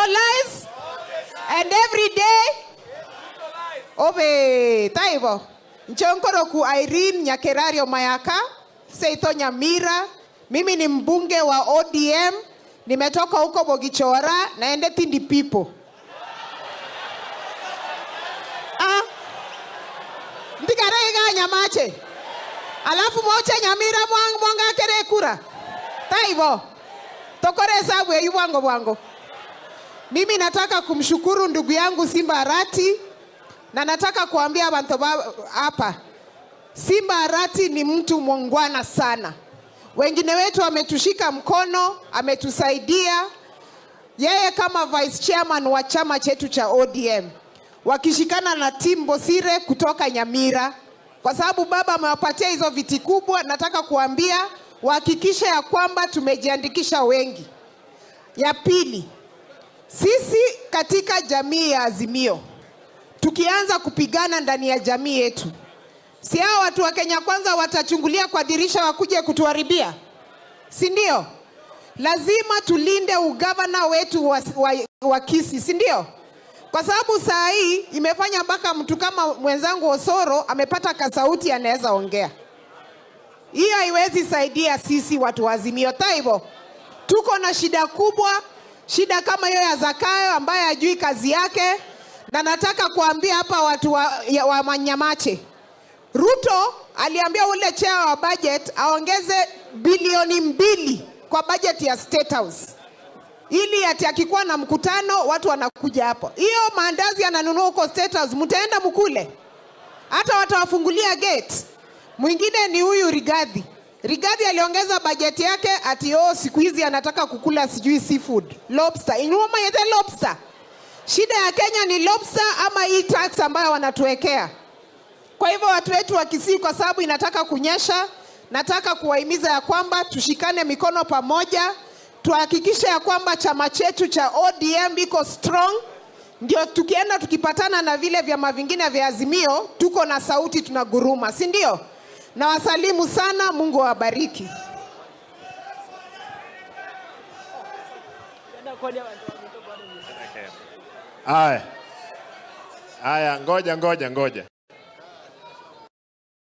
lies and every day. Obe, taibo. Nchonkoro ku Irene Nyakerario Mayaka, Seito Nyamira. Mimi ni mbunge wa ODM. Nimetoka huko Bogichora, naende Tindi people. Ah. Ndikarega nyamache. Alafu moche Nyamira mwanga kere kura. Taibo. Tokore hesabu ya bwango bwango. Mimi nataka kumshukuru ndugu yangu Simba Arati, na nataka kuambia bantu hapa, Simba Arati ni mtu mwongwana sana. Wengine wetu ametushika mkono, ametusaidia. Yeye kama vice chairman wa chama chetu cha ODM, wakishikana na Tim Bosire kutoka Nyamira, kwa sababu baba amewapatia hizo viti kubwa, nataka kuambia wahakikishe ya kwamba tumejiandikisha wengi. Ya pili, sisi katika jamii ya Azimio, tukianza kupigana ndani ya jamii yetu, si hao watu wa Kenya Kwanza watachungulia kwa dirisha wakuje kutuharibia? Si ndio? Lazima tulinde ugavana wetu wa Kisii, si ndio? Kwa sababu saa hii imefanya mpaka mtu kama mwenzangu Osoro amepata kasauti anaweza ongea. Hiyo haiwezi saidia sisi watu wa Azimio. Taibo, tuko na shida kubwa, shida kama hiyo ya Zakayo ambaye hajui kazi yake. Na nataka kuambia hapa watu wa Manyamache, Ruto aliambia ule chair wa budget aongeze bilioni 2 kwa budget ya State House, ili ati akikuwa na mkutano watu wanakuja hapo. Hiyo maandazi ananunua huko State House, mtaenda mkule, hata watawafungulia gate. Mwingine ni huyu Rigathi. Rigathi aliongeza budget yake ati oh, siku hizi anataka kukula sijui seafood, lobster. Inyuma yete lobster. Shida ya Kenya ni lobster ama hii tax ambayo wanatuwekea. Kwa hivyo watu wetu wa Kisii, kwa sababu inataka kunyesha, nataka kuwahimiza ya kwamba tushikane mikono pamoja, tuhakikishe ya kwamba chama chetu cha ODM iko strong, ndio tukienda tukipatana na vile vyama vingine vya Azimio, tuko na sauti, tunaguruma, si ndio? Na wasalimu sana, Mungu awabariki. Haya. Haya, ngoja.